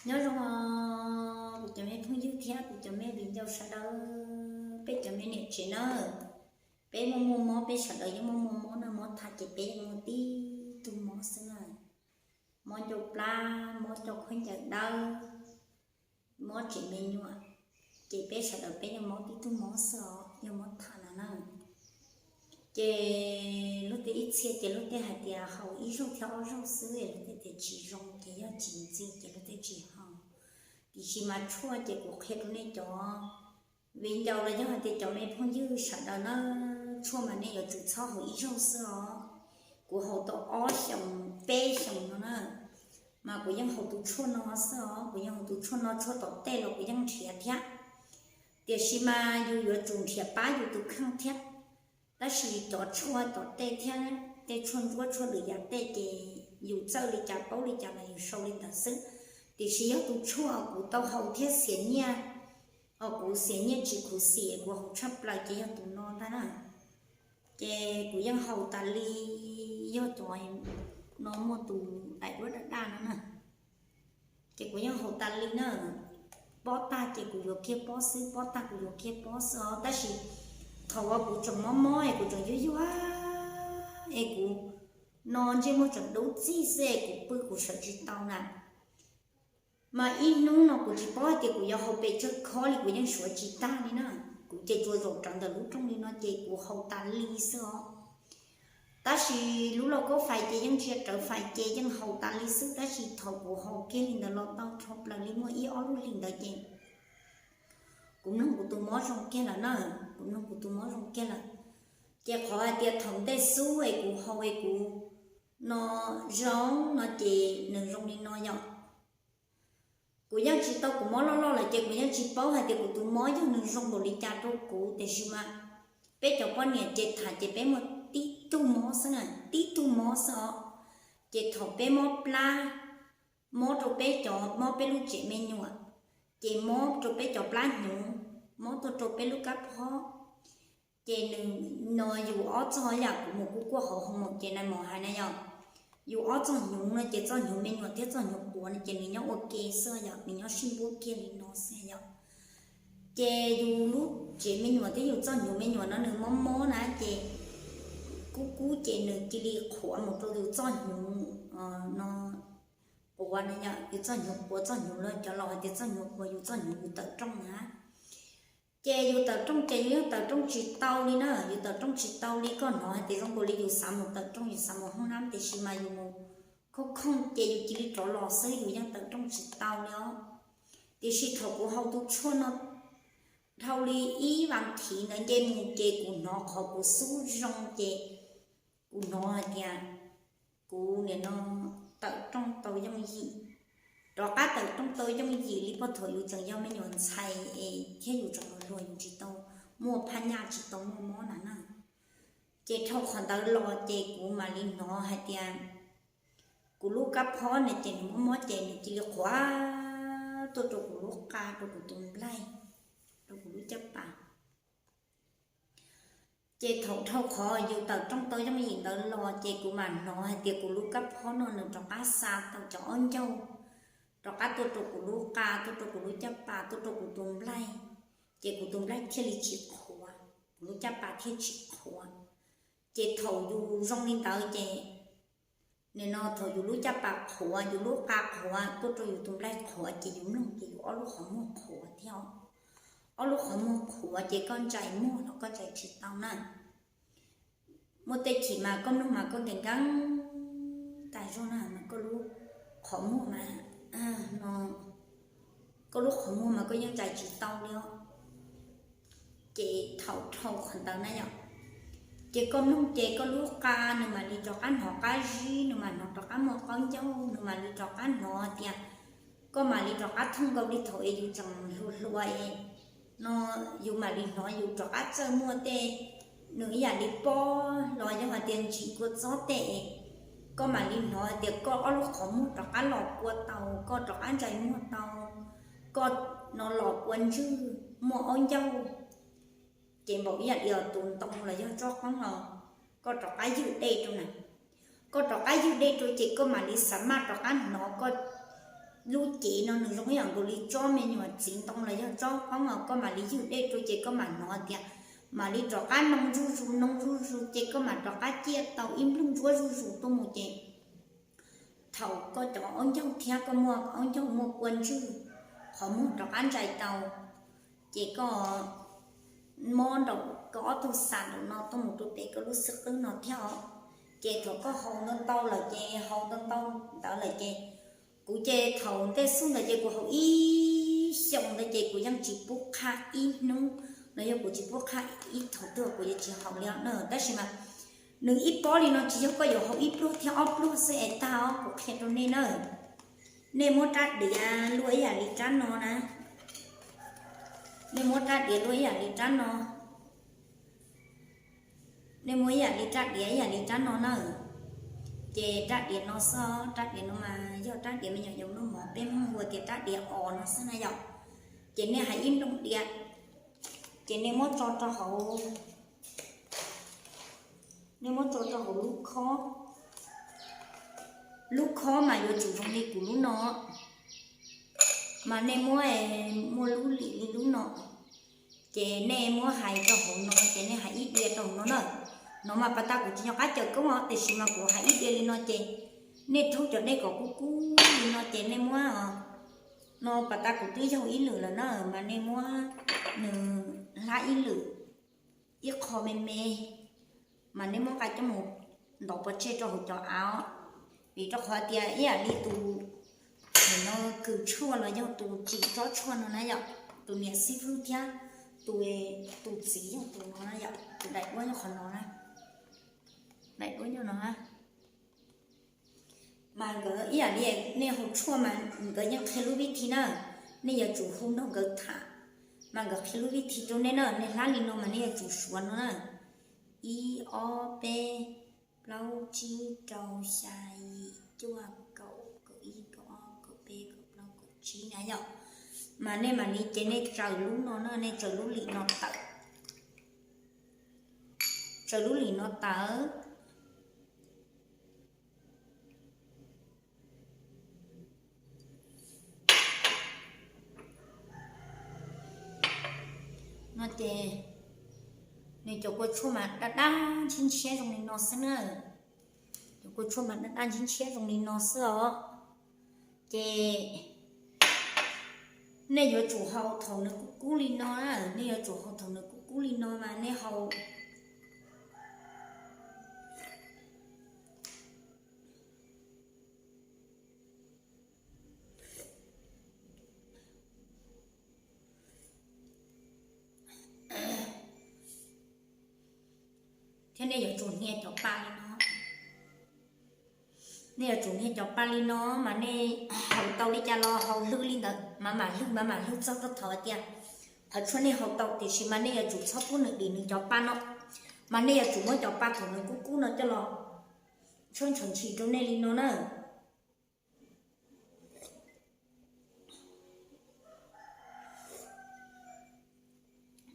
Nyob zoo os kuv cov me phooj ywg thiab kuv cov me viv ncaus sawv daws, peb cov me niam tsev na, peb muaj muaj mob, peb sawv daws yeej muaj muaj mob na, mob tham ces peb yeej muaj tib tug mob xwb na. Mob ncauj plab, mob cov khaub ncaws dawb, mob tsev me nyuam, ces peb sawv daws peb yeej mob tib tug mob xwb os, yog mob tham no na. Ces luag tej ib txhia ces luag tej hais tias haus ib zaug thiab ob zaug xwb luag tej tias tsis zoo, ces yog tsis ntxim ces luag tej tsis haus. Tiam sis mas tshuaj ces kuv qhia rau nej cov viv ncaus los yog hais tias cov me phooj ywg sawv daws na, tshuaj mas nej yuav tsum txhob haus ib zaug xwb os. Kuv haus tau ob xyoos peb xyoos no na, mas kuv yeej haus tus tshuaj no xwb os, kuv yeej haus tus tshuaj no, tshuaj tom tej los kuv yeej nrhiav thiab. Tiam sis mas yus yuav tsum nrhiav pab yus tus kheej thiab. Tab sis cov tshuaj tom tej thiab tej tshuaj ntsuab tshuaj lwm yam tej ces yus txawj li cas paub li cas mas yus sau li ntawd xwb. Tiam sis yog tus tshuaj kuv tau haus thiab xiam nyiaj, os kuv xiam nyiaj tsis khuv xim kuv haus tshaj plaws ces yog tus no ntag na. Ces kuv yeej haus tas li, yog cov no muaj tus daim duab daj daj no na. Ces kuv yeej haus tas li na, pob tag ces kuv yuav kiag pob xwb, pob tag kuv yuav kiag pob xwb os. Tab sis thaum uas kuv tseem mob mob es kuv tseem yuag yuag es kuv no ntsej muag tseem dub txig xwb es kuv pw kuv sawv tsis tau na. Mas ib hnub no kuv tsis paub hais tias kuv yuav haus pes tsawg khob li kuv yeej suav tsis tag li na. Kuv ces tsuas zaum rawv ntawm lub rooj li no ces kuv haus tas li xwb os. Tab sis lub lauj kaub fais ces yeej ntsia rawv fais ces yeej haus tas li xwb, tab sis thaum kuv haus kiag li ntawd los tau dhau plaws li muaj ib ob lub hlis ntawd ces kuv mloog kuv tus mob zoo kiag lawm na, kuv mloog kuv tus mob zoo kiag lawm. Ces qhov hais tias thaum ntej xub es kuv haus es kuv no zoo no ces nws zoo li no yom. Kuv yeej tsis tau, kuv mob loj loj lawm ces kuv yeej tsis paub hais tias kuv tus mob yog nws zoo npaum li cas rau kuv, tiam sis mas peb cov poj niam ces tham ces peb muaj tib tug mob xwb na, tib tug mob xwb os. Ces thaum peb mob plab, mob rau peb cov, mob peb lub tsev me nyuam, ces mob rau peb cov plab hnyuv, mob tuaj rau peb lub kab phob. Ces nws no yus ob txoj yam kuv mus kuj kuaj hauv hoo maum ces nais maum hais na yom, yus ob txoj hnyuv no ces txoj hnyuv me nyuam thiab txoj hnyuv quav no ces nws nyob ua ke xwb yom, nws nyob sib npuab kiag li no xwb yom. Ces yus lub tsev me nyuam thiab yus txoj hnyuv me nyuam no nws mob mob na ces kub kub ces nws cia li qhuav mus rau yus txoj hnyuv no quav na yom, yus txoj hnyuv quav, txoj hnyuv los cov laus hais tias txoj hnyuv quav, yus txoj hnyuv yus tawm rooj na. Ces yus tawm rooj ces yus yeej tawm rooj tsis tau li na, yus tawm rooj tsis tau li, koj hnov hais tias zoo nkaus li yus xav mus tawm rooj, yus xav mus hoob nab tiam sis mas yus mus khooj khooj ces yus cia li rov los xwb, yus yeej tawm rooj tsis tau li os. Tiam sis thaum kuv haus tus tshuaj no dhau li ib vas thiv ntawd nce mus ces kuv hnov qhov kuv xub zoo ces kuv hnov hais tias kuv nim no tawm rooj tau yooj yim, rov qab tawm rooj tau yooj yim li pog thaum yus tseem yog me nyuam ntxhais es thiab yus tseem hluas hluas yus tsis tau muaj phaj nyaj tsis tau muaj mob na na. Ces dhau qhov ntawd los ces kuv mam li hnov hais tias kuv lub kab phob no ces nws mob mob ces nws cia li qhuav tuaj rau kuv lub qa, rau kuv tus nplaig, rau kuv lub caj pas. Ces thaum dhau qhov yus tawm rooj tau yooj yim ntawd los ces kuv mam hnov hais tias kuv lub kab phob no nws rov qab xa tau cov ob ncauj, rov qab tuaj rau kuv lub qa, tuaj rau kuv lub caj pas, tuaj rau kuv tus nplaig, ces kuv tus nplaig thiaj li tsis qhuav, kuv lub caj pas thiaj tsis qhuav. Ces thaum yus zoo li ntawd ces nim no thaum yus lub caj pas qhuav, yus lub qa qhuav, tuaj rau yus tus nplaig qhuav ces yus mloog ces yus ob lub qhov muag qhuav thiab. Ob lub qhov muag qhuav ces koj ntsais muag los koj ntsais tsis tau na. Muaj tej chim mas koj mloog mas koj nkees nkees tas zog na mas koj lub qhov muag mas, no, koj lub qhov muag mas koj yeej ntsais tsis tau li os. Ces thaum dhau qhov ntawd na yom, ces koj mloog ces koj lub qa nws mam li rov qab hnov qab zib, nws mam hnov rov qab muaj qaub ncaug, nws mam li rov qab hnov tias koj mam li rov qab thooj nkaus li thaum es yus tseem hluas hluas es, no, yus mam li hnov yus rov qab txawj muaj tej, nws ib yam li pob los yog hais tias ntsim kua txob tej es koj mam li hnov hais tias koj ob lub qhov muag rov qab los kua tau, koj rov qab ntsais muag tau, koj no los kua ntswg muaj aub ncaug. Ces npaum ib yam li os tus ntoo los yog tsob qoob los koj rov qab ywj dej rau na. Koj rov qab ywj dej rau ces koj mam li xav maj rov qab hnov koj lub cev no nws zoo ib yam nkaus li tsob me nyuam txiv ntoo los yog tsob qoob os, koj mam li ywg dej rau ces koj mam hnov tias mam li rov qab noo zuj zus noo zuj zus ces koj mam rov qab ciaj tau ib nplooj ntsuab zuj zus tuaj mus ces thaum koj cov aub ncaug thiab koj muaj aub ncaug muaj kua ntswg qhov muag rov qab ntsais tau ces koj muab nraum koj ob tug xas nraum no tuaj mus rau pem koj lub xib qwb no thiab os. Ces thaum koj haus ntau ntau lawm ces haus ntau ntau ntawd lawm ces kuv ces thaum ntej xub ntawd ces kuv haus ib xyoos ntawd ces kuv yeej tsis pub qhaj ib hnub los yog kuv tsis pub qhaj ib thaum twg kuv yeej tsis haus li na. Tab sis mas nws ib pob li no tsis yog koj yuav haus ib pluag thiab ob pluag xwb es tag os, kuv qhia rau nej na. Nej muab rab diav luaj ib yam li rab no na, nej muab rab diav luaj ib yam li rab no, nej muab ib yam li rab diav ib yam li rab no na. Ces rab diav no xwb, rab diav no mas yog rab diav me nyuam yaus noj mov, peb Hmoob hu tias rab diav os no xwb na yom. Ces nej hais ib nrooj diav, ces nej muab tso rau hauv, nej muab tso rau hauv lub khob. Lub khob mas yuav tsum zoo li kuv lub no, mas nej muab muaj lub lim li lub no, ces nej muab hais rau hauv no ces nej hais ib diav rau hauv no na. No mas pas tas kuv tsis nco qab cawm koob os, tiam sis mas kuv hais ib diav li no ces nej rhaub cov dej kom kub kub li no ces nej muab, no pas tas kuv twb yaug ib lwm lawm na, mas nej muab nws hlab ib lwm, ib qho me me, mas nej muab nqa coj mus ntov pov tseg rau hauv cov av, vim rau qhov tias ib yam li tus, nim no kws tshuaj los yog tus tsim tsob tshuaj no na yom, tus niam xib fwb thiab tus, tus txiv yog tus no na yom, tus daim duab nyob qhov no na, daim duab nyob no na. Mas nkawd ib yam li nej haus tshuaj mas nkawd yeej qhia lub vib thi na, nej yuav tsum hu nrog nkawd tham, mas nkawd qhia lub vib thi rau nej na. Nej hlab li no mas nej yuav tsum suav no na, ib ob peb plaub tsib rau xya yim cuaj kaum kaum ib kaum ob kaum peb kaum plaub kaum tsib na yom. Mas nej mam li ces nej tsaws lub no na, nej tsaws lub lim no tawm, tsaws lub lim no tawm no ces nws cov kua tshuaj mas daj daj ntshiab ntshiab zoo li no xwb na. Cov kua tshuaj mas daj daj ntshiab ntshiab zoo li no xwb os. Ces nej yuav tsum haus thaum nws kub kub li no, nej yuav tsum haus thaum nws kub kub li no mas nej haus. Thiab nej yuav tsum hnia cov pa li no, nej yuav tsum hnia cov pa li no mas nej haus tau li cas los haus lwj li ntawd, mam mam lwj mam mam lwj txog rau thaum hais tias qhov tshuaj nej haus tau tiam sis mas nej yuav tsum txhob pub nws dim nws cov pa no, mas nej yuav tsum muab cov pa thaum nws kub kub no coj los tshuab ntshav ntshis rau nej li no na.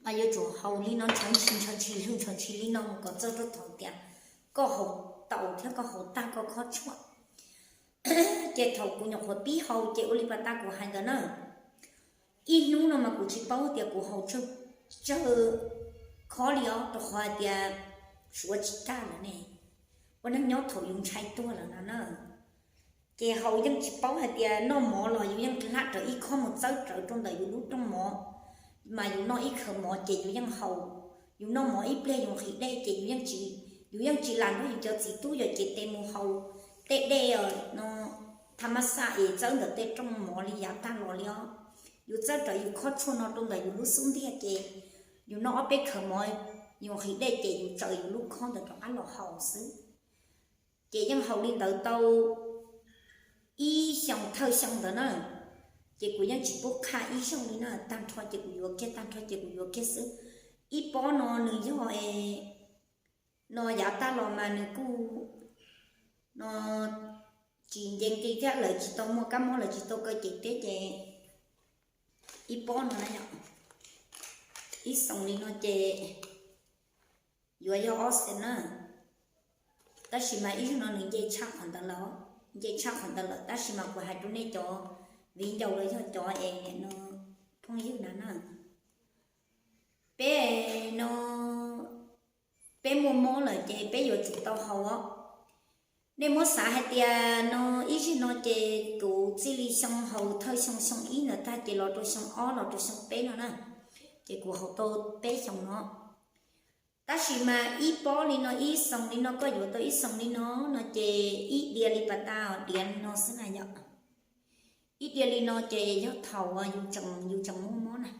Mas yuav tsum haus li no ntshav ntshis ntshav ntshis lwj ntshav ntshis li no mus kom txog rau thaum tias koj haus tau thiab koj haus tag koj khob tshuaj. Ces thaum kuv nyuam qhuav pib haus ces ua li pas tas kuv hais ntawd na, ib hnub no mas kuv tsis paub tias kuv haus tsawg khob li os, rau qhov hais tias suav tsis kaj lawm ne, ua neej nyob thaum yus ntshai tuag lawm no na. Ces haus yeej tsis paub hais tias noj mov los yus yeej hlab rawv ib khob mus txawb rawv rau ntawm yus lub rooj mov, mas yus noj ib khaws mov ces yus yeej haus, yus noj mov ib pliag yus nqhis dej ces yus yeej tsis lam nrog yus cov txiv tub yom ces tes mus haus tej dej no tha ma xaj es txawb ntawm tej rooj mov li yav tag los li os. Yus txawb rawv yus khob tshuaj no rau ntawm yus lub xub ntiag ces yus noj ob peb khaws mov, yus nqhis dej ces yus tsaws yus lub khob ntawd rov qab los haus xwb. Ces yeej haus li ntawd tau ib xyoos thawj xyoo ntawd na, ces kuv yeej tsis pub qhaj ib zaug li na, tag nrho ces kuv yuav kiag, tag nrho ces kuv yuav kiag xwb. Ib pob no nws yog no yav tag los mas nws kuj no tsis nce nqi thiab, lawv tsis tau muaj kab mob, lawv tsis tau kaw ceg teb ces ib pob no na yom, ib xoos li no ces yuav yog ob xees na. Tab sis mas ib zaug no nws nce tshaj qhov ntawd lawm, nce tshaj qhov ntawd lawm, tab sis mas kuv hais rau nej cov viv ncaus los yog cov es no phooj ywg na na, peb no peb muaj mob lawm ces peb yuav tsum tau haus os. Nej muab xav hais tias no ib zaug no ces kuv txij li xyoo haus thawj xyoo, xyoo ib ntawd tag ces los rau xyoo ob los rau xyoo peb no na, ces kuv haus tau peb xyoos no. Tab sis mas ib pob li no, ib xoos li no, koj yuav tau ib xoos li no, no ces ib diav li pas tas diav li no xwb na yom. Ib diav li no ces yog thaum yus tseem, yus tseem muaj mob na,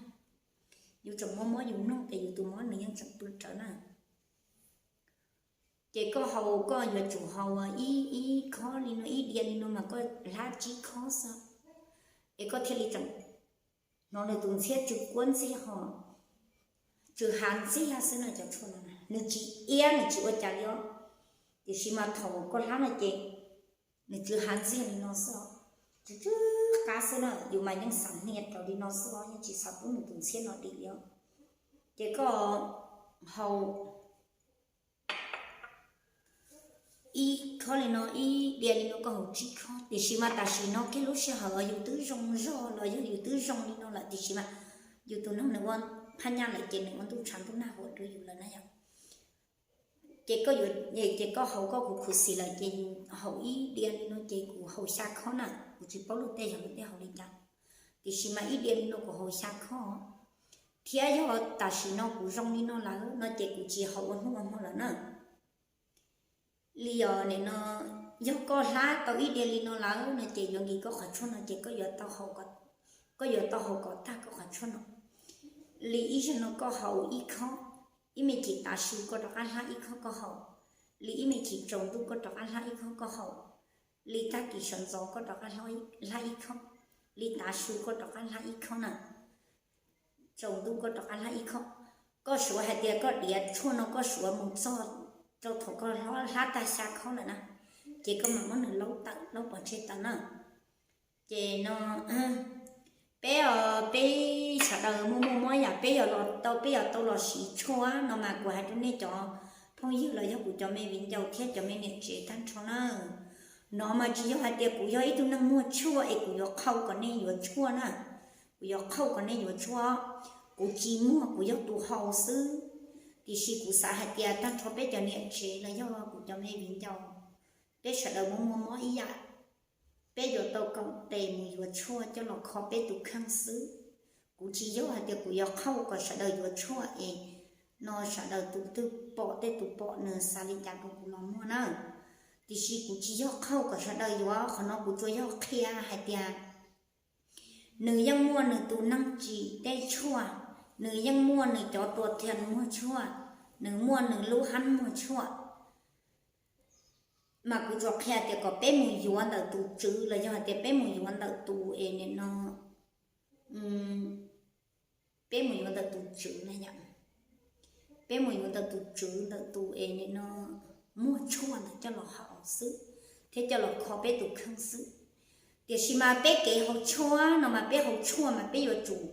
yus tseem muaj mob yus mloog ces yus tus mob nws yeej tseem pw rawv na. Ces koj haus, koj yuav tsum haus ib, ib khob li no, ib diav li no mas koj hlab tsib khob xwb, es koj thiaj li tseem hnov nws tus ntxhiab tsw kuab ntxhiab ho tsw hav ntxiag xwb na. Cov tshuaj no nws tsis iab, nws tsis ua cas li os, tiam sis mas thaum koj hlab no ces nws tsw hav ntxiag li no xwb os, tsw tsw qab xwb na. Yus mas yeej xav hnia raws li no xwb os, yeej tsis xav pub nws tus ntxhiab no dim li os. Ces koj haus ib khob li no, ib diav li no, koj haus tsib khob. Tiam sis mas tam sim no kiag lub sij hawm yus twb zoo zog los yog yus twb zoo li no lawm, tiam sis mas yus tus noog nws ua phaj nyaj lawm ces nws ua ntuj tshav ntuj nag huam rau yus lawm na yom. Ces koj yuav, ces koj haus koj kuv khuv xim lawm ces yus haus ib diav li no ces kuv haus xya khob na. Kuv tsis paub luag tej yog luag tej haus li cas, tiam sis mas ib diav li no kuv haus xya khob, thiab yog tam sim no kuv zoo li no lawm no ces kuv tsis haus ua hnub ua hmo lawm na. Li os, nim no yog koj hlab tau ib diav li no lawm no ces yuav nkim koj qhov tshuaj no ces koj yuav tau haus kom, koj yuav tau haus kom tag koj qhov tshuaj no. Li ib zaug no koj haus ib khob, ib me chim tav su koj rov qab hlab ib khob koj haus, li ib me chim tsaus ntuj koj rov qab hlab ib khob koj haus, li tag kis sawv ntxov koj rov qab hlab ib khob, li tav su koj rov qab hlab ib khob na, tsaus ntuj koj rov qab hlab ib khob. Koj suav hais tias koj diav tshuaj no koj suav mus txog rau thaum koj hlab tag xya khob lawm na, ces koj mam muab nws laub tawm, laub pov tseg tawm na. Ces no peb os, peb sawv daws muaj muaj mob yam peb yuav los tau, peb yuav tau los siv tshuaj no mas kuv hais rau nej cov phooj ywg los yog kuv cov me viv ncaus thiab cov me niam tsev tag nrho na, no mas tsis yog hais tias kuv yog ib tug neeg muag tshuaj es kuv yuav qhau kom nej yuav tshuaj na, kuv yuav qhau kom nej yuav tshuaj. Kuv tsis muag, kuv yog tus haus xwb, tiam sis kuv xav hais tias tag nrho peb cov niam tsev los yog kuv cov me viv ncaus, peb sawv daws muaj muaj mob ib yam, peb yuav tau koom tes mus yuav tshuaj coj los kho peb tus kheej xwb. Kuv tsis yog hais tias kuv yuav qhau kom sawv daws yuav tshuaj es no sawv daws tus twg pom tej tus pom nws xav li cas rau kuv los muag na, tiam sis kuv tsis yog qhau kom sawv daws yuav. Qhov no kuv tsuas yog qhia hais tias nws yeej muaj nws tus neeg tsim tej tshuaj, nws yeej muaj nws cov tuam thias muag tshuaj, nws muaj nws lub hab muag tshuaj. Mas kuv tsuas qhia tias kom peb mus yuav ntawm tus tswv los yog hais tias peb mus yuav ntawm tus es nim no, peb mus yuav ntawm tus tswv na yom, peb mus yuav ntawm tus tswv ntawm tus es nim no muag tshuaj ntawd coj los haus xwb, thiab coj los kho peb tus kheej xwb. Tiam sis mas peb kev haus tshuaj no mas peb haus tshuaj mas peb yuav tsum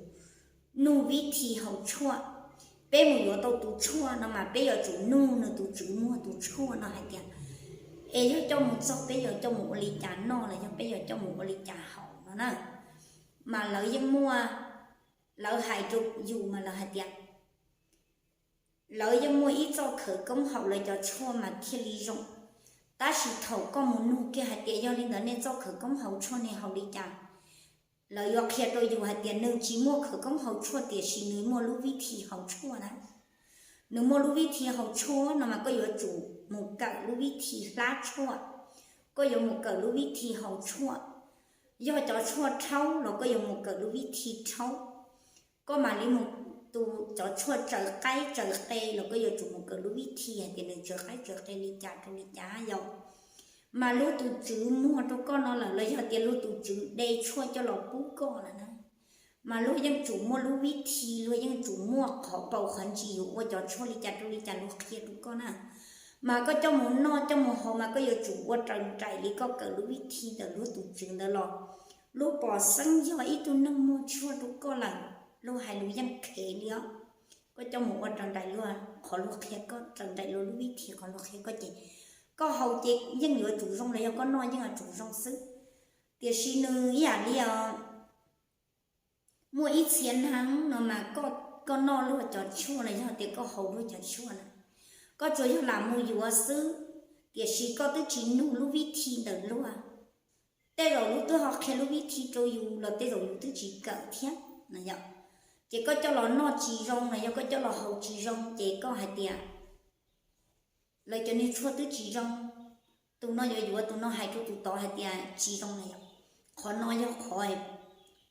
nug vib thi haus tshuaj. Peb mus yuav tau tus tshuaj no mas peb yuav tsum nug nws tus tswv muag tus tshuaj no hais tias es yog coj mus txog peb yuav coj mus ua li cas noj los yog peb yuav coj mus ua li cas haus no na. Mas lawv yeej muaj, lawv hais rau yus mas lawv hais tias lawv yeej muaj ib txoj khawv koob haus lawv cov tshuaj mas thiaj li zoo. Tab sis thaum koj mus nug kiag hais tias yog li ntawd nej txoj khawv koob haus tshuaj nej haus li cas, lawv yuav qhia rau yus hais tias nws tsis muaj khawv koob haus tshuaj tiam sis nws muaj lub vib thi haus tshuaj na. Nws muaj lub vib thi haus tshuaj no mas koj yuav tsum mus kawm lub vib thi hlab tshuaj, koj yuav mus kawm lub vib thi haus tshuaj. Yog cov tshuaj rhaub los koj yuav mus kawm lub vib thi rhaub. Koj mam li mus, tus cov tshuaj tsaws qaib tsaws qe los koj yuav tsum mus kawm lub vib thi hais tias nws tsaws qaib tsaws qe li cas rau li cas yom. Mas luag tus tswv muag rau koj no lawm los yog tias luag tus tswv de tshuaj coj los pub koj lawm na, mas luag yeej tsum muaj lub vib thi, luag yeej tsum muaj qhov paus qhov ntsis yuav ua cov tshuaj li cas rau li cas luag qhia rau koj na. Mas koj coj mus noj coj mus haus mas koj yuav tsum ua raws nraim li koj kawm lub vib thi ntawm luag tus tswv ntawd los luag pom xeeb yog ib tug neeg muag tshuaj rau koj lawm, luag hais lus yeej khev li os. Koj coj mus ua raws nraim luag qhov luag qhia koj, raws nraim luag lub vib thi qhov luag qhia koj ces koj haus ces yeej yuav tsum zoo los yog koj noj yeej yuav tsum zoo xwb. Tiam sis nws ib yam li os, muaj ib txhia neeg no mas koj noj luag cov tshuaj los yog tias koj haus luag cov tshuaj na, koj tsuas yog lam mus yuav xwb, tiam sis koj twb tsis nug lub vib thi ntawm luag. Tej zaum luag twb ho qhia lub vib thi rau yus los tej zaum yus twb tsis kawm thiab no yom. Ces koj coj los noj tsis zoo los yog koj coj los haus tsis zoo ces koj hais tias lawv cov niag tshuaj twb tsis zoo, tus no yuav yuav, tus no hais rau tus tod hais tias tsis zoo na yom. Qhov no yog qhov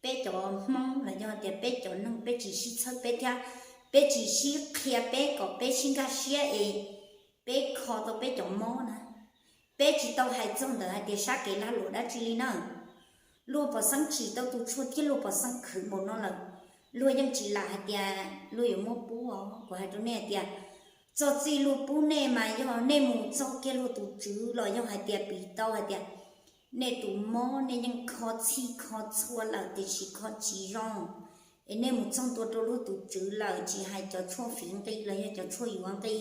peb cov Hmoob los yog tias peb cov neeg peb tsis sib txhawb peb thiab, peb tsis sib qhia peb kom peb sib nkag siab es peb kho tau peb cov mob na. Peb tsis tau hais txog ntawm hais tias sab kev lag luam dab tsi li na. Luag pom xeeb tsim tau tus tshuaj thiab luag pom xeeb khwv npaum no lawm, luag yeej tsis lam hais tias luag yuav muab pub os. Kuv hais rau nej hais tias txog txij luag pub nej mas yog nej mus txog kiag luag tus tswv los yog hais tias piv tau hais tias nej tus mob nej yeej kho txhij kho txhua lawm tiam sis kho tsis zoo, es nej mus txog ntua rau luag tus tswv lawm tsis hais cov tshuaj fiv nqi los yog cov tshuaj yuav nqi,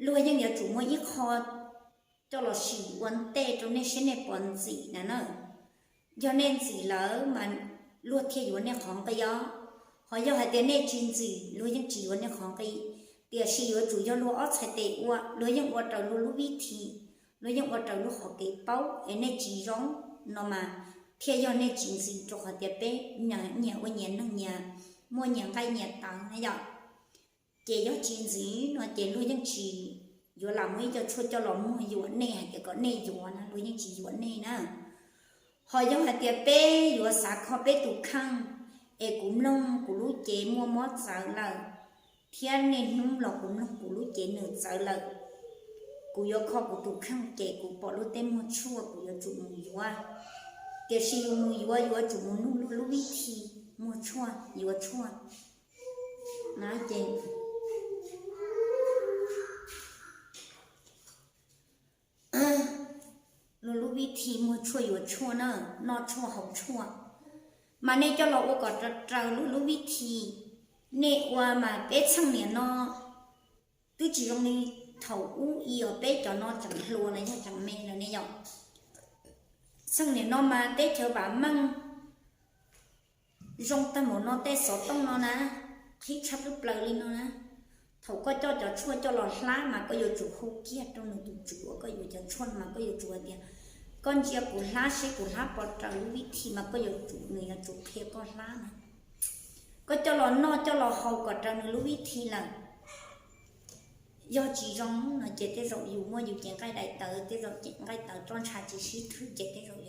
luag yeej yuav tsum muaj ib qho coj los sim ua ntej rau nej saib nej puas ntxim na na. Yog nej ntxim lawm mas luag thiaj yuav nej qhov nqi os. Ho yog hais tias nej tsis ntxim luag yeej tsis yuav nej qhov nqi, tiam sis yuav tsum yog luag ob txhais tes ua, luag yeej ua raws luag lub vib thi, luag yeej ua raws luag qhov kev paub es nej tsis zoo no mas thiaj yog nej tsis ntxim rau qhov tias peb nyias ua nyias neeg nyias muaj nyias nqaij nyias tawv na yom. Ces yog tsis ntxim no ces luag yeej tsis yuav lam muaj ib co tshuaj coj los muag yuam nej hais tias kom nej yuav na, luag yeej tsis yuam nej na. Ho yog hais tias peb yuav xav kho peb tus kheej, es kuv mloog kuv lub cev muaj mob txawv lawm, thiab niaj hnub los kuv mloog kuv lub cev nws txawv lawm, kuv yuav kho kuv tus kheej ces kuv pom luag tej muag tshuaj kuv yuav tsum mus yuav. Tiam sis yus mus yuav yuav tsum mus nug luag lub vib thi muag tshuaj yuav tshuaj na ces luag lub vib thi muag tshuaj yuav tshuaj na, noj tshuaj haus tshuaj, mas nej coj los ua kom raws raws luag lub vib thi. Nej ua mas peb txheej niam no twb tsis zoo li thaum ub ib yam, peb cov no tseem hluas los yog tseem me lawm ne yom. Txheej niam no mas teb chaws vam meej zoo tag npaum no, tej xov tooj no na, qhib tshaj plawg plaws li no na. Thaum koj coj cov tshuaj coj los hlab mas koj yuav tsum hu kiag rau nws tus tswv uas koj yuav cov tshuaj mas koj yuav tsum hais tias koj ntsia kuv hlab seb kuv hlab puas raws lub vib thi mas koj yuav tsum, nws yuav tsum qhia koj hlab na. Koj coj los noj coj los haus kom raws nws lub vib thi lawm. Yog tsis zoo no ces tej zaum yus muaj yus cev nqaij daim tawv, tej zaum cev nqaij tawv roj ntsha tsis sib thwb ces tej zaum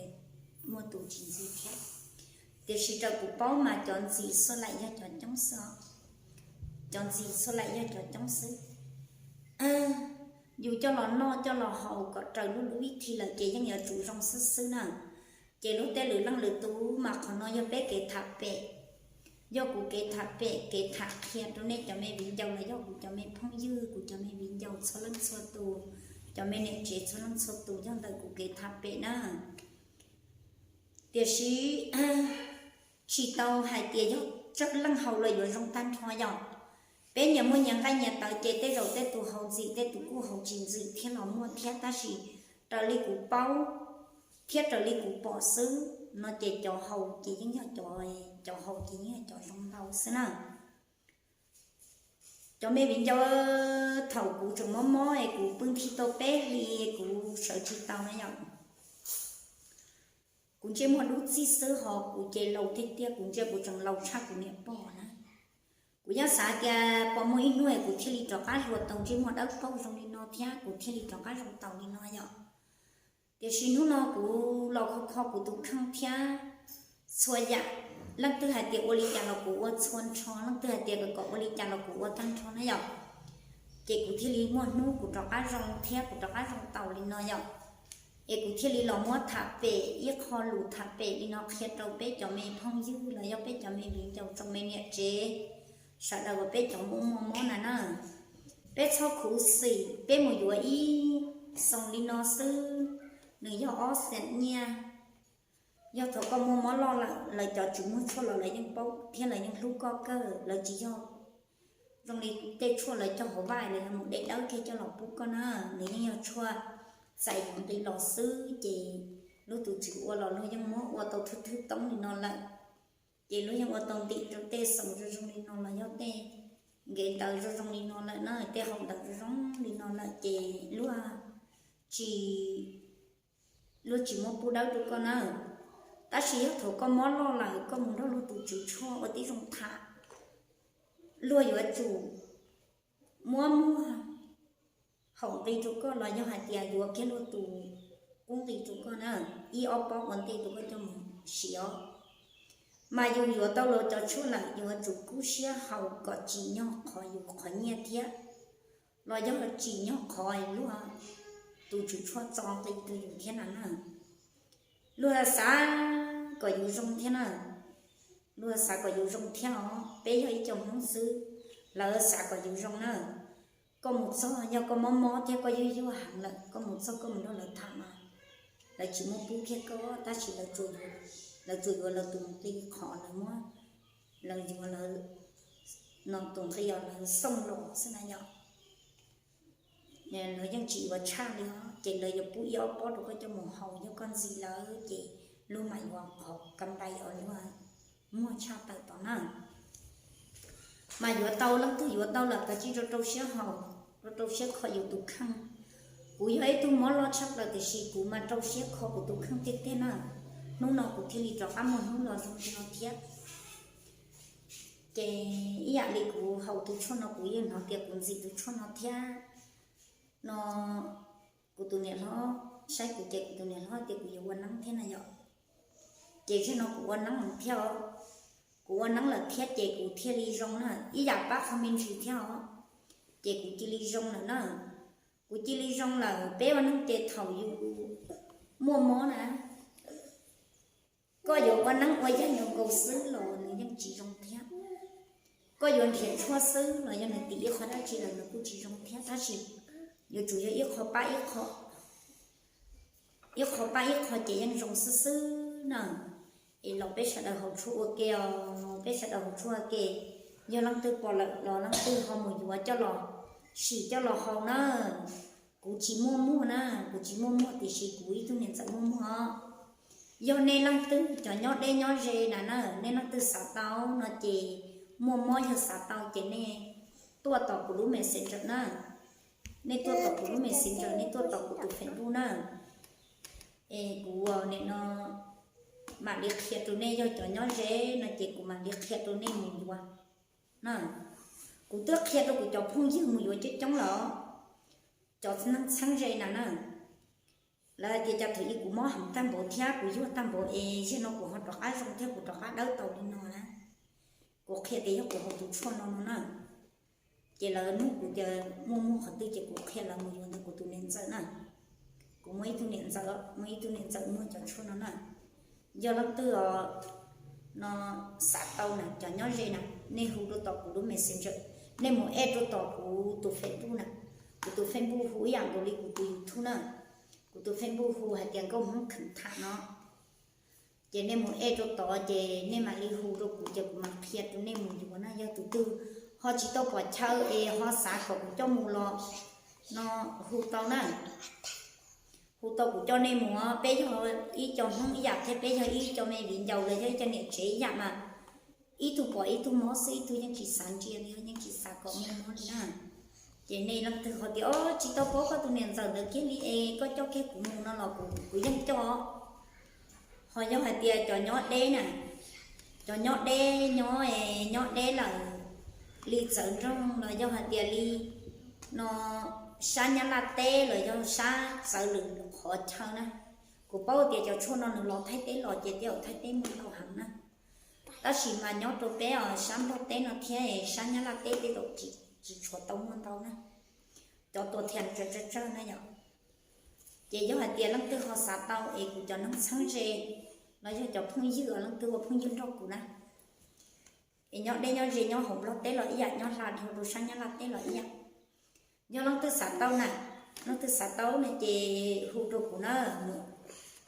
muaj tus tsis ntxim thiab. Tiam sis raws kuv paub mas cov ntxim xua laim yog cov coob xwb os. Cov ntxim xua laim yog cov coob xwb. Yus coj los noj coj los haus kom raws lub lub vib thi lawm ces yeej yuav tsum zoo xwb xwb na. Ces luag tej lwm leej lwm tus mas qhov no yog peb kev tham pem, yog kuv kev tham pem kev tham qhia rau nej cov me viv ncaus los yog kuv cov me phooj ywg kuv cov me viv ncaus txhua leej txhua tus, cov me niam tsev txhua leej txhua tus yog ntawm kuv kev tham pem na. Tiam sis tsis tau hais tias yog tsawg leej haus los yuav zoo tag nrho yom. Peb nyias muaj nyias nqaij nyias tawv ces tej zaum tej tus haus ntxim tej tus kuj haus tsis ntxim thiab los muaj thiab, tab sis raws li kuv paub thiab raws li kuv pom xwb no ces cov haus ces yeej yog cov, cov haus ces yeej yog cov zoo ntau xwb na. Cov me viv ncaus, thaum kuv tseem mob mob es kuv pw nthi tau peb hlis kuv sawv tsis tau na yom. Kuv ntsej muag dub txig xwb ho kuv ces laus tiag tiag, kuv ntsia kuv tseem laus tshaj kuv niam pog na. Kuv yeej xav tias puas muaj ib hnub es kuv thiaj li rov qab hluas tau ntsej muag dawb paug zoo li no thiab kuv thiaj li rov qab zoo tau li no yom. Tiam sis hnub no kuv los kho kho kuv tus kheej thiab txhua yam, leej twg hais tias ua li cas los kuv ua txhua nrho, leej twg hais tias kom ua li cas los kuv ua tag nrho na yom. Ces kuv thiaj li muaj hnub kuv rov qab zoo thiab kuv rov qab zoo tau li no yom. Es kuv thiaj li los muab tham pem ib qho lus tham pem li no qhia rau peb cov me phooj ywg los yog peb cov me viv ncaus tsoom me niam tsev, sawv daws uas peb cov Hmoob muaj mob na na. Peb txhob khuv xim, peb mus yuav ib xoo li no xwb, nws yog ob xees nyiaj. Yog thaum koj muaj mob loj lawm, lawv cov tswv muag tshuaj los lawv yeej paub thiab lawv yeej hlub koj kawg, lawv tsis yog zoo li tej tshuaj lawv cog hauv vaj lawv mus de dawb kiag coj los pub koj na. Nws yeej yog tshuaj txais yuav nqi los xwb ces lub tus tswv ua los luag yeej muab ua tau thwb thwb toob li no lawm. Ces luag yeej ua tau ntim rau tej xoo zoo zoo li no los yog tej nkev ntawv zoo zoo li no lawm na, tej hau ntawv zoo zoo li no lawm ces luag tsis, luag tsis muab pub dawb rau koj na. Tab sis yog thaum koj mob loj lawm koj mus nrog luag tus tswv tshuaj ua tib zoo tham, luag yuav tsum muab muag haum nqi rau koj los yog hais tias yuav kiag luag tus qub nqi rau koj na, ib ob pob ua ntej rau koj coj mus siv os. Mas yus yuav tau luag cov tshuaj lawm yuav tsum kub siab haus kom tsim nyog qhov yus qhov nyiaj thiab, los yog tsim nyog qhov luag tus tswv tshuaj txo nqi rau yus thiab na na. Luag xav kom yus zoo thiab na, luag xav kom yus zoo thiab os, peb yog ib co Hmoob xwb, lawv xav kom yus zoo na. Koj mus txog yog koj mob mob thiab koj yuag yuag heev lawm koj mus txog koj mus nrog lawv tham mas lawv tsis muab pub kiag koj, tab sis lawv tsuas yuav lawv tus nqi qhov lawv muab, lawv yuav lawv no tus nqi os lawv xooj los xwb na yom. Lawv yeej tsis yuav tshaj li os, ces lawv yuav pub ib ob pob rau koj coj mus haus, yog koj ntxim lawm ces luag mam yuav qhov kam dai os luag muag tshaj tawm tod na. Mas yuav tau, leej twg yuav tau lawm kav tsij rau rau siab haus, rau rau siab kho yus tus kheej. Kuv yog ib tug mob loj tshaj plaws tiam sis kuv mas rau siab kho kuv tus kheej tiag tiag na. Hnub no kuv thiaj li rov qab muaj hnub los zoo li no thiab. Ces ib yam li kuv haus tus tshuaj no kuv yeej hnov tias kuv ntxim tus tshuaj no thiab no. Kuv tus niam hlob saib kuv ces kuv tus niam hlob tias kuv yuav ua neeb thiab na yom. Ces zaum no kuv ua neeb lawm thiab os, kuv ua neeb lawm thiab ces kuv thiaj li zoo na, ib yam pab qhov me ntsis thiab os. Ces kuv cia li zoo lawm na, kuv cia li zoo lawm. Peb ua neeb ces thaum yus muaj mob na, koj yuav ua neeb ua yaig nkaus nkaus xwb los nws yeej tsis zoo thiab. Koj yuav nrhiav tshuaj xwb los yog nws tim ib qho dab tsi los nws kuj tsis zoo thiab, tab sis yuav tsum yog ib qho pab ib qho, ib qho pab ib qho ces yeej zoo xwb xwb na. Es los peb sawv daws haus tshuaj ua ke os, peb sawv daws haus tshuaj ua ke. Yog leej twg pom lawm los leej twg ho mus yuav coj los sim coj los haus na. Kuv tsis muaj muag na, kuv tsis muaj muag tiam sis kuv ib tug niam ntxawm muaj muag os. Yog nej leej twg cov nyob deb nyob ze na na, nej leej twg xav tau no ces muaj mob yog xav tau ces nej tuaj tom kuv lub Messenger na. Nej tuaj tom kuv lub Messenger, nej tuaj tom kuv tus Facebook na. Es kuv nim no mam li qhia rau nej, yog cov nyob ze no ces kuv mam li qhia rau nej mus yuav na. Kuv twb qhia rau kuv cov phooj ywg mus yuav coob coob lawm, cov neeg txheeb ze na na. Lawv hais tias cas thaum ub kuv mob heev tag npaum thiab kuv yuag tag npaum es zaum no kuv ho rov qab zoo thiab kuv rov qab dawb tau li no na. Kuv qhia tias yog kuv haus tus tshuaj no no na. Ces lawv nug kuv tias muaj muag qhov twg ces kuv qhia lawv mus yuav ntawm kuv tus niam ntxawm na. Kuv muaj ib tug niam ntxawm, muaj ib tug niam ntxawm muag cov tshuaj no na. Yog leej twg os no xav tau na, cov nyob ze na, nej hu rau tom kuv lub Messenger, nej mus add rau tom kuv tus Facebook na. Kuv tus Facebook hu ib yam nkaus li kuv tus YouTube na. Kuv tus Facebook hu hais tias Nkauj Hmoob Kheem Tham no. Ces nej mus add rau tod ces nej mam li hu rau kuv ces kuv mam qhia rau nej mus yuav na. Yog tus twg ho tsis tau pom chaw es ho xav kom kuv coj mus los no hu tau na. Hu tau kuv coj nej mus, peb yog ib co Hmoob ib yam thiab, peb yog ib co me viv ncaus los yog ib co niam tsev ib yam mas ib tug pom ib tug mob xwb, ib tug yeej tsis xav ntsia li, yeej tsis xav kom muaj mob li na. Ces nej leej twg ho tias o tsis tau paub koj tus niam ntxawm ntawd kiag li es koj coj kiag kuv mus no los kuv, kuv yeej coj. Ho yog hais tias cov nyob deb na, cov nyob deb nyob, nyob deb lawm li txawv nroog los yog hais tias li no sab Nyab Laj teb los yog sab txawv lwm qhov chaw na. Kuv paub tias cov tshuaj no nws los Thaib teb los ces tej zaum Thaib teb muaj ntau heev na. Tab sis mas nyob rau peb os sab Nplog teb no thiab sab Nyab Laj teb tej zaum tsis tshuav tau muaj ntau na. Cov tuam thiam tsawg tsawg na yom. Ces yog hais tias leej twg ho xav tau es kuv cov neeg txheeb ze los yog cov phooj ywg os, leej twg ua phooj ywg nrog kuv na, es nyob deb nyob ze nyob hauv Nplog teb los ib yam, nyob hla dhau rau sab Nyab Laj teb los ib yam. Yog leej twg xav tau na, leej twg xav tau no ces hu rau kuv na,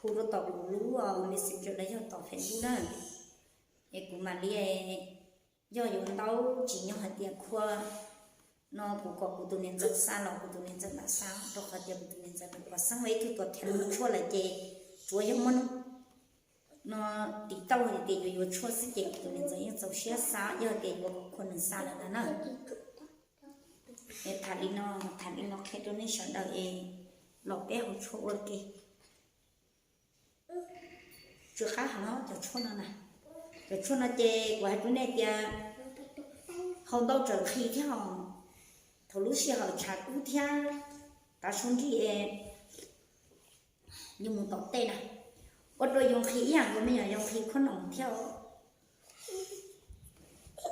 hu rau tom kuv lub Messenger los yog tom Facebook na. Es kuv mam li, yog yuav ntau tsis yog hais tias khua no kuv kom kuv tus niam ntxawm xa los kuv tus niam ntxawm mam xa, rau qhov tias kuv tus niam ntxawm nws pom xeeb ua ib tug tuam thiam mus tshuaj lawm ces tsuav yog muaj hnub no tiv tauj hais tias yuav yuav tshuaj xwb ces tus niam ntxawm yeej txaus siab xa, yog tias yuav khua nws xa lawm ntag na. Tham li no, tham li no qhia rau nej sawv daws es los peb haus tshuaj ua ke. Tsw qab heev cov tshuaj no na. Cov tshuaj no ces kuv hais rau nej tias haus ntau tsam nqhis thiab os. Thaum lub sij hawm tshav kub thiab tav su nrig es yus mus tom tej na, ua rau yus nqhis ib yam nkaus me nyuam yaus nqhis khaub noom thiab,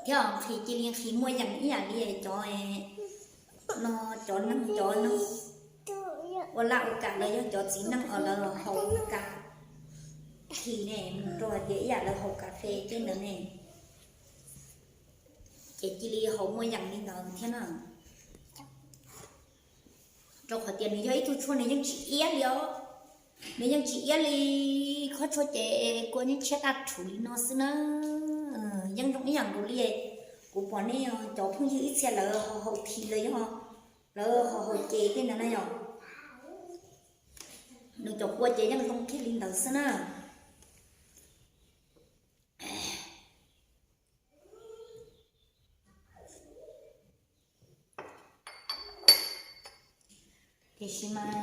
thiab nqhis cia li nqhis muaj yees ib yam li cov no, cov neeg cov neeg ua laj ua kam los yog cov txiv neej os lawv haus kam khi ne, mus rau hais tias ib yam lawv haus kas fes tej ntawd ne, ces cia li haus muaj yees li ntawd thiab na. Rau qhov tias nws yog ib tug tshuaj nws yeej tsis iab li os, nws yeej tsis iab li. Qhov tshuaj ces kua yeej tshiab tag rhuv li no xwb na. Yeej zoo ib yam nkaus li kuv pom nej cov phooj ywg ib txhia lawv haus haus thi los yog lawv haus haus ces tej ntawd na yom. Nws cov kua ces yeej zoo kiag li ntawd xwb na. Tiam sis mas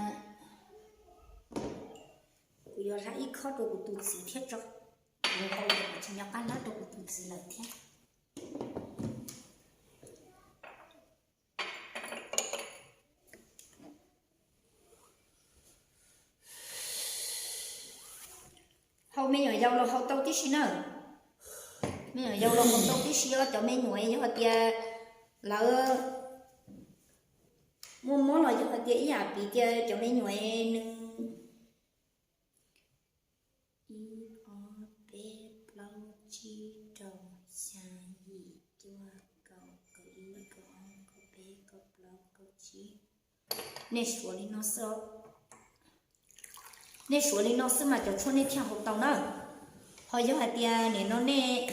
kuv yuav hlab ib khob rau kuv tus txiv thiab tso, kuv haus mas tsis nco qab hlab rau kuv tus txiv lawm thiab. Haus me nyuam yaus los haus tau tib si na. Me nyuam yaus los haus tau tib si os, cov me nyuam yog hais tias lawv muaj mob los yog hais tias ib yam piv tias cov me nyuam nws ib, ob, peb, plaub, tsib, rau, xya, yim, cuaj, kaum, kaum ib, kaum ob, kaum peb, kaub plaub, kaub tsib. Nej suav li no xwb, nej suav li no xwb mas cov tshuaj nej thiaj haus tau na. Ho yog hais tias nim no nej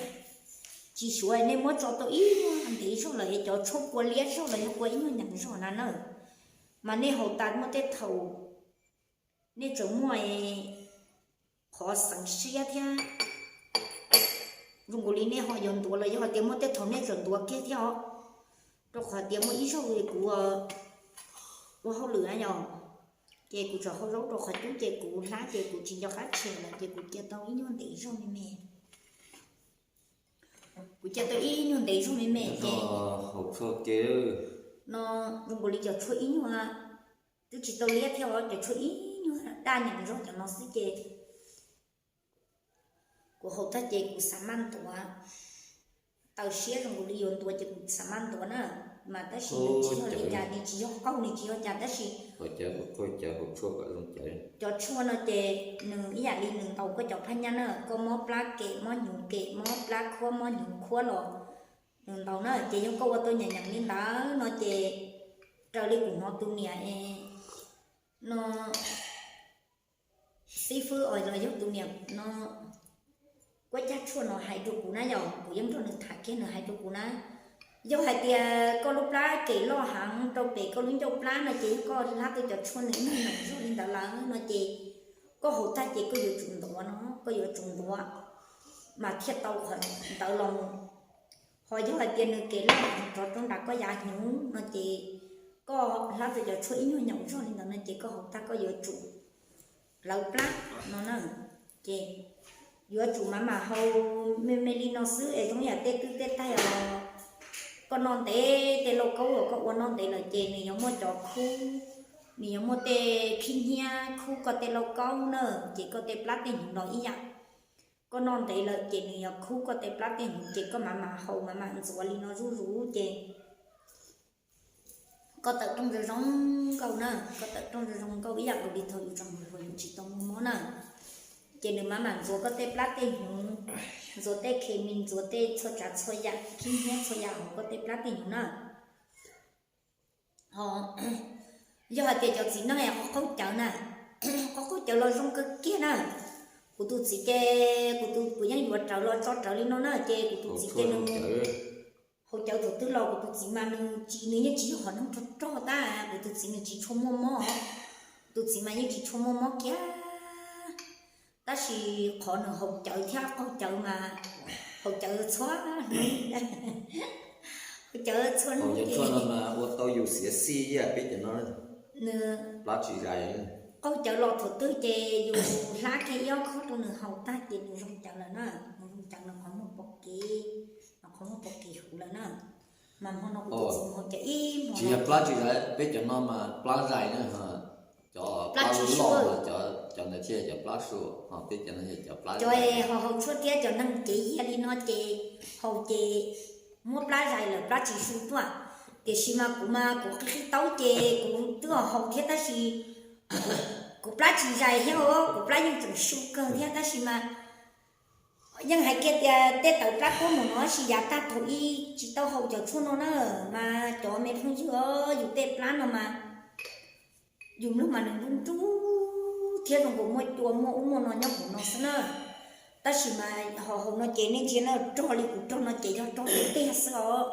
tsis suav, nej muab tso tau ib nyuag ntev zog lawm es cov tshuaj kua liab zog los yog kua ib nyuag nyeem zog na na, mas nej haus tas muaj tej thaum nej tseem muaj qhov xeev siab thiab. Zoo nkaus li nej ho yuav ntuav los yog hais tias muaj tej thaum nej tseem ntuav kiag thiab os. Rau qhov tias muaj ib zaug kuv ua hauj lwm na yom, ces kuv tseem hau zaub rau qhov cub ces kuv hlab ces kuv tsis nco qab tshem lawm ces kuv cia tau ib nyuag ntev zog me me. Kuv cia tau ib nyuag ntev zog me me ces no zoo nkaus li cov tshuaj ib nyuag twb tsis tau liab thiab os, cov tshuaj ib nyuag daj nyeem zog cov no xwb ces kuv haus tag ces kuv xav maj ntuav, taw siab zoo nkaus li yuav ntuav ces kuv xav maj ntuav na. Mas tab sis nws tsis yog li cas, nws tsis yog qaug, nws tsis yog cas tab sis cov tshuaj no ces nws ib yam li nws ntaus koj cov phab nyaj na, koj mob plab kem mob hnyuv kem, mob plab khuab mob hnyuv khuab los nws ntaus na. Ces yog koj ua tau nyeem nyeem li ntawd no ces raws li kuv hnov tus niam no xib fwb os los yog tus niam no kuab cag tshuaj no hais rau kuv na yom, kuv yeej nrog nws tham kiag nws hais rau kuv na. Yog hais tias koj lub plab kem loj heev rau pem koj lub ncauj plab no ces yog koj hlab tau cov tshuaj nws ib nyuag nyeem zog li ntawd lawm no ces koj haus tag ces koj yuav tsum ntuav no, koj yuav tsum ntuav mas thiaj tau qhov ntawd los mus. Ho yog hais tias nws kem loj heev rov rau nram koj yav hnyuv no ces koj hlab tau cov tshuaj ib nyuag nyeem zog li ntawd no ces koj haus tag koj yuav tsum lawv plab no na. Ces yuav tsum mam mam haus me me li no xwb es zoo yam tej twb tej taig os. Koj noj ntev tej lauj kaub uas koj ua noj ntev lawm ces nws yuav muaj cov khub, nws yuav muaj tej khib hnyiab khub koj tej lauj kaub na, ces koj tej plab tej hnyuv los ib yam. Koj noj ntev lawm ces nws yuav khub koj tej plab tej hnyuv ces koj mam mam haus mam mam ntxuav li no zuj zus ces koj tawm rooj zoo zoo nkauj na, koj tawm rooj zoo zoo nkauj ib yam nkaus li thaum yus tseem hluas hluas yus tsis tau muaj mob na. Ces nws mam mam ntxuav koj tej plab tej hnyuv, ntxuav tej khes mis, ntxuav tej txhua tsav txhua yam, khib hnyiab txhua yam hauv koj tej plab tej hnyuv na. Ho yog hais tias cov txiv neej es qhov qaub cawv na, qhov qaub cawv los zoo kawg kiag na. Kuv tus txiv ces kuv tus, kuv yeej yuav rawv los tso rawv li no na ces kuv tus txiv ces nws mus haus cawv thaum twg los kuv tus txiv mas nws tsis, nws yeej tsis yog hom neeg rog rog tag, kuv tus txiv nws tsis tshua muaj mob, kuv tus txiv mas yeej tsis tshua muaj mob kiag. Tab sis qhov nws haus cawv thiab qaug cawv mas haus cawv txhua hnub, haus cawv txhua hnub ces ua tau yus xiav xij ib yam peb cov no, nws plab tsis zais. Qaug cawv los thaum twg ces yus hlab kiag ib ob khob rau nws haus tag ces nws zoo cawv lawm na. Nws zoo cawv, nws qhov muag pom kev, nws qhov muag pom kev huv lawm na. Mas hmo no kuv tus txiv mus haus cawv ib hmo tsis yog plab tsis zais, peb cov no mas plab zais na. Cov plab loj loj, cov ntawd thiaj cov plab su, ho peb cov no yog cov plab, cov ho haus tshuaj thiab cov neeg kev yag li no ces haus ces muab plab zais lawm plab tsis su tuaj. Tiam sis mas kuv mas kuv qhib qhib taub ces kuv twb haus thiab tab sis kuv plab tsis zais thiab os, kuv plab yeej tseem su kawg thiab tab sis mas yeej hais kiag tias tej tawv plab kuab mus no sis yav tag thaum ub tsis tau haus cov tshuaj no na. Mas cov me phooj ywg, yus tej plab no mas yus mloog mas nws nruj nruj thiab zoo nkaus muaj cua muaj ub muaj no nyob hauv no xwb na. Tab sis mas ho haus no ces nej ntsia na, rog li kuv rog no ces yog rog tiag tiag xwb os.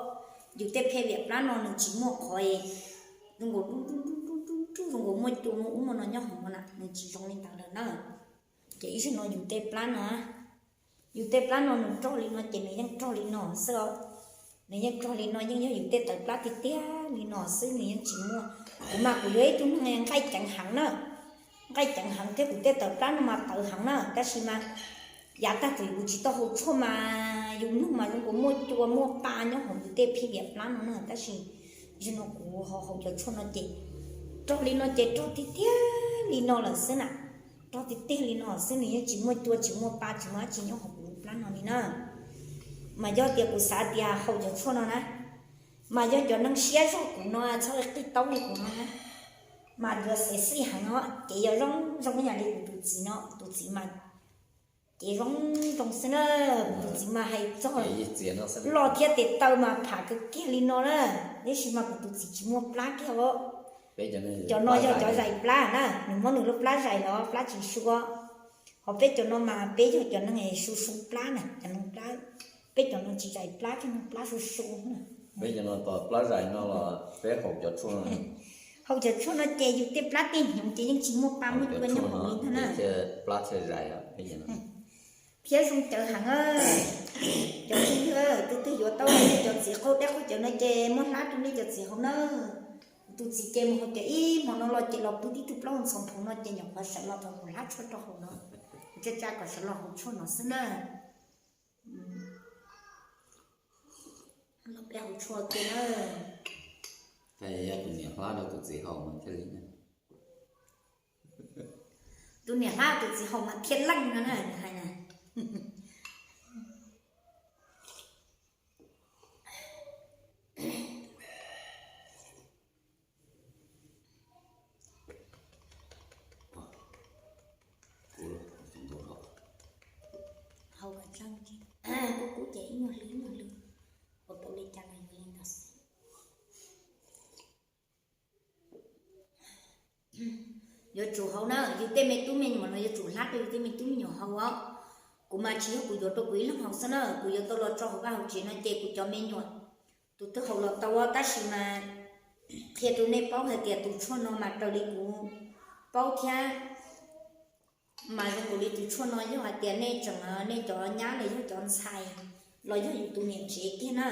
Yus tej phej viam plab no nws tsis muaj qhov zoo nkaus nruj nruj nruj nruj zoo nkaus muaj cua muaj ub muaj no nyob hauv no na, nws tsis zoo li ntawd lawm na. Ces ib zaug no yus tej plab no, yus tej plab no nws rog li no ces nws yeej rog li no xwb os. Nws yeej rog li no, yeej yog yus tej tawv plab tiag tiag li no xwb, nws yeej tsis muaj. Kuv mas kuv yog ib tug neeg nqaij ceev heev na, nqaij ceev heev thiab kuv tej tawv plab no mas tawv heev na, tab sis mas yav tag thaum kuv tsis tau haus tshuaj mas yus mloog mas zoo nkaus muaj cua muaj pa nyob hauv yus tej phej viam plab no na, tab sis zaum no kuv ho haus cov tshuaj no ces rog li no ces rog tiag tiag li no lawm xwb na. Rog tiag tiag li no xwb, nws yeej tsis muaj cua tsis muaj pa tsis muaj dab tsi nyob hauv kuv lub plab no li na. Mas yog tias kuv xav tias haus cov tshuaj no na, mas yog cov neeg siab zog kuv no txhob qhib taub li kuv no na, mas yuav xiav xij heev os. Ces yog zoo zoo ib yam li kuv tus txiv no, tus txiv mas ces zoo zoo xwb na. Kuv tus txiv mas hais txog loj thiab tes taw mas pham kawg kiag li no na, tab sis mas kuv tus txiv tsis muaj plab kiag os. Cov no yog cov zais plab na, nws muab nws lub plab zais los plab tsis su. Ho peb cov no mas peb yog cov neeg su su plab na, cov neeg plab, peb cov no tsis zais plab, cov neeg plab su su na. Peb cov no plab zais no los peb haus cov tshuaj no, haus cov tshuaj no ces yus tej plab tej hnyuv ces yeej tsis muaj pa muaj cua nyob hauv li ntag na. Plab thiaj zais. Thiab zoo cawv heev. Cov phooj ywg, tus twg yuav tau nej cov txiv qaug dej qaug cawv no ces muab hlab rau nej cov txiv haus na. Tus txiv ces mus haus cawv ib hmo no los ces los pw tib tug plaub ntxhov phoov no ces nyuam qhuav sawv los thaum kuv hlab tshuaj rau hauv no, tsa tsa kom sawv los haus tshuaj no xwb na. Los peb haus tshuaj kiag na. Yog tus niam hlab rau tus txiv haus mas thiaj li, tus niam hlab tus txiv haus mas thiaj leej no na, nws hais na. Haus kom tsawg, kub kub ces ib nyuag hlwb ib nyuag hlwb, haus tau li cas los yuav li ntawd xwb. Yuav tsum haus na, yus tej me tub me nyuam no yuav tsum hlab rau yus tej me tub me nyuam haus os. Kuv mas tsis yog kuv yuav rau kuv ib leeg haus xwb na, kuv yuav tau los tso hauv vaj hauv tsev no ces kuv cov me nyuam tus twg haus los tau, tab sis mas qhia rau nej paub hais tias tus tshuaj no mas raws li kuv paub thiab, mas zoo nkaus li tus tshuaj no yog hais tias nej tseem, nej cov nyab los yog cov ntxhais los yog yus tus niam tsev kiag na,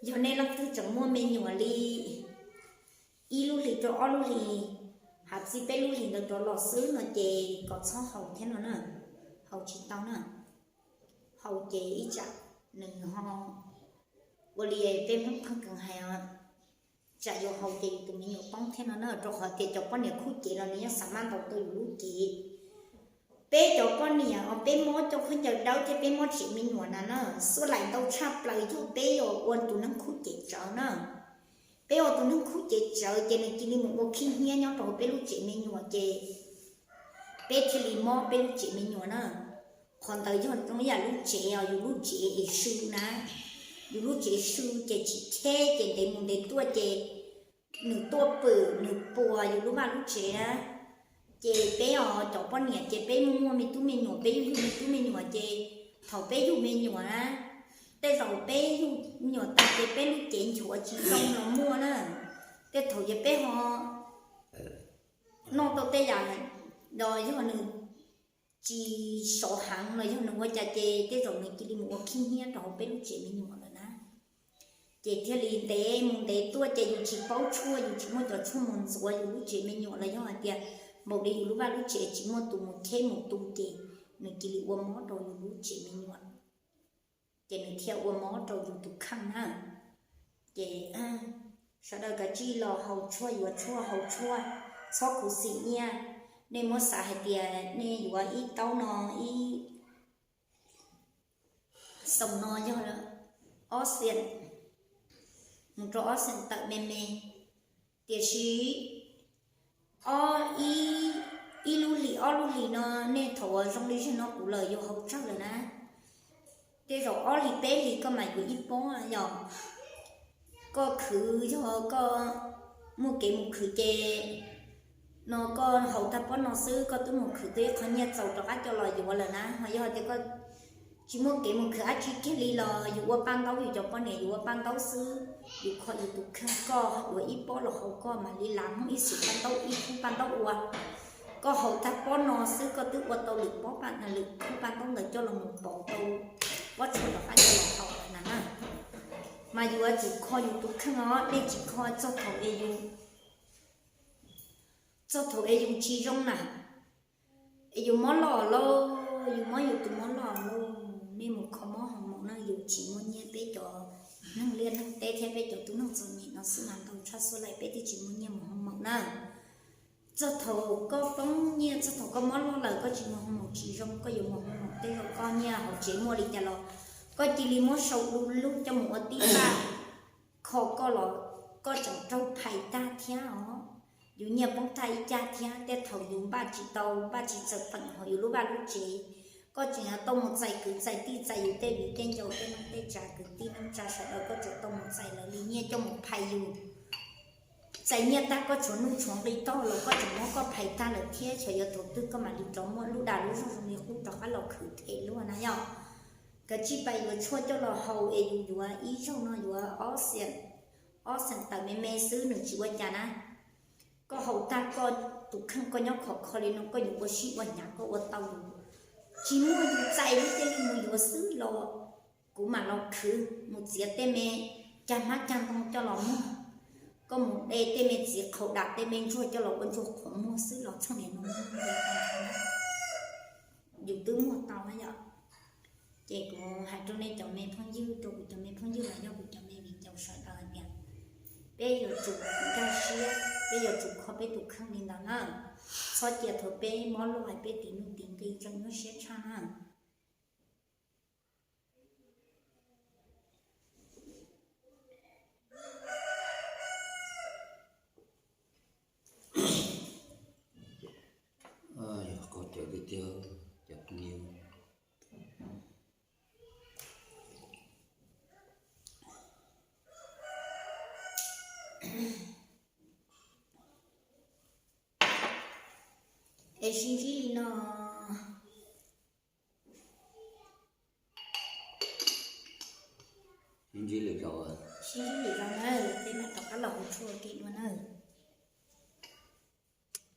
yog nej leej twg tseem muaj me nyuam li ib lub hlis rau ob lub hlis, hav txij peb lub hlis ntawd rov los xwb no ces kom txhob haus thiab no na, haus tsis tau na. Haus ces ib tsam nws ho ua li peb Hmoob pheej kheev hais, tsam yuav haus ces yus tus me nyuam poob thiab no na, rau qhov tias cov poj niam khuj cev los nws yeej xav maj ntaus tau yus lub cev. Peb cov poj niam os peb mob cov khaub ncaws dawb thiab peb mob tsev me nyuam na na, xuab laim ntau tshaj plaws yog peb yuav ua tus neeg khuj cev tsawv na. Peb ua tus neeg khuj cev tsawv ces nws cia li mus ua khib hnyiab nyob rau hauv peb lub tsev me nyuam ces peb thiaj li mob peb lub tsev me nyuam na. Qhov ntawd yog zoo ib yam lub tsev os, yus lub tsev es sw na, yus lub tsev sw ces tsis cheb ces ntev mus ntev tuaj ces nws tuaj pwm nws puas yus lub vaj lub tsev na. Ces peb os cov poj niam ces peb muaj muaj me tub me nyuam, peb yug yug me tub me nyuam ces thaum peb yug me nyuam na, tej zaum peb yug me nyuam tag ces peb lub cev nchuav tsis zoo los muaj na. Tej thaum yog peb ho noj tau tej yam los yog nws tsis sov heev los yog nws ua cas ces tej zaum nws cia li mus ua khib nyiab rau hauv peb lub tsev me nyuam lawm na. Ces thiaj li ntev mus ntev tuaj ces yus tsis paub tshuaj, yus tsis muaj cov tshuaj mus ntxuav yus lub tsev me nyuam los yog hais tias npaum li yus lub vaj lub tsev tsis muaj tus mus cheb mus tu ces nws cia li ua mob rau yus lub tsev me nyuam, ces nws thiaj ua mob rau yus tus kheej na. Ces sawv daws kav tsij los haus tshuaj, yuav tshuaj haus tshuaj, txhob khuv xim nyiaj. Nej muab xav hais tias nej yuav ib taub no, ib xoom no yog ob xees, mus rau ob xees tawm me me, tiam sis ob, ib lub hlis ob lub hlis no, nej thaum uas zoo li zaum no kuv lawm yus haus tsawg lawm na, tej zaum ob hlis peb hlis koj mam yuav ib pob yom. Koj khwv, yog koj muaj kev mus khwv ces no koj haus tag pob no xwb koj twb mus khwv tau ib qho nyiaj txaus rov qab coj los yuav lawm na. Ho yog tias koj tsis muaj kev mus khwv dab tsi kiag li los yus ua paj ntaub, yus cov poj niam yus ua paj ntaub xwb, yus kho yus tus kheej, koj yuav ib pob los haus koj mam li lav muab ib xub paj ntaub ib khub paj ntaub ua. Koj haus tag pob no xwb koj twb ua tau lwm pob paj, lwm khub paj ntaub ntawd coj los mus pauv tau pob tshuaj rov qab coj los haus lawm na. Mas yus yuav tsum kho yus tus kheej os, nej tsis kho txog thaum es yus, txog thaum es yus tsis zoo na, es yus mob loj lauj, yus mob yus tus mob loj lauj, nej mus kho mob hoo maum na, yus tsis muaj nyiaj. Peb cov neeg liaj neeg teb thiab peb cov tub neeg txom nyem no xwb mas ntau tshaj xwb lawm, peb twb tsis muaj nyiaj mus hoo maum na. Txog thaum koj poob nyiaj, txog thaum koj mob loj lawm koj tsis mus hoo maum tsis zoo, koj yuav mus hoo maum tej zaum koj nyiaj hauv tsev muaj li cas los koj cia li muab sau du lug coj mus ua tib paj kho koj los koj tseem raug phais tag thiab os. Yus nyiaj poob tag ib cag thiab, tej thaum yus npaj tsis tau, npaj tsis txawm peem hauv yus lub vaj lub tsev, koj tseem yuav tau mus txais kwv txais tij, txais yus tej viv tej ncaus tej neej tej tsa, kwv tij neej tsa sawv daws koj tseem tau mus txais lawv li nyiaj coj mus phais yus. Txais nyiaj tag koj tshuav nuj tshuav nqi tog los koj tseem muab koj phais tag lawm thiab, xyov yuav thaum twg koj mam li rov muaj lub dag lub zog zoo li qub rov qab los khwv them luaj na yom. Kav tsij pais yuav tshuaj coj los haus es yus yuav ib zaug no yuav ob xees, ob xees tawm me me xwb nws tsis ua cas na. Koj haus tag koj tus kheej koj nyob khov kho li no koj yuav ua sij ua hnyav koj ua tau yus. Tsis muaj yus txais li tej li mus yuav xwb los kuv mam los khwv mus txiav tej me cag hmab cag ntoo coj los muag. Koj mus de tej me txiv qhaus dam tej me ntsuag coj los ua ntsuag qhuav muag xwb los txheej niam no yus twb muag tau na yom. Ces kuv hais rau nej cov me phooj ywg, rau kuv cov me phooj ywg los yog kuv cov me viv ncaus sawv daws hais tias peb yuav tsum nkag siab, peb yuav tsum kho peb tus kheej li ntawd na. Txhob cia thaum peb mob loj peb tiv nuj tiv nqi zoo nyuaj siab tshaj na. Yog koj cawm tiag tiag, cov phooj ywg. Es sib ntsib li no, sib ntsib lwm zaus, sib ntsib lwm zaus na, peb mam rov qab los hu tshuaj ua ke dua na.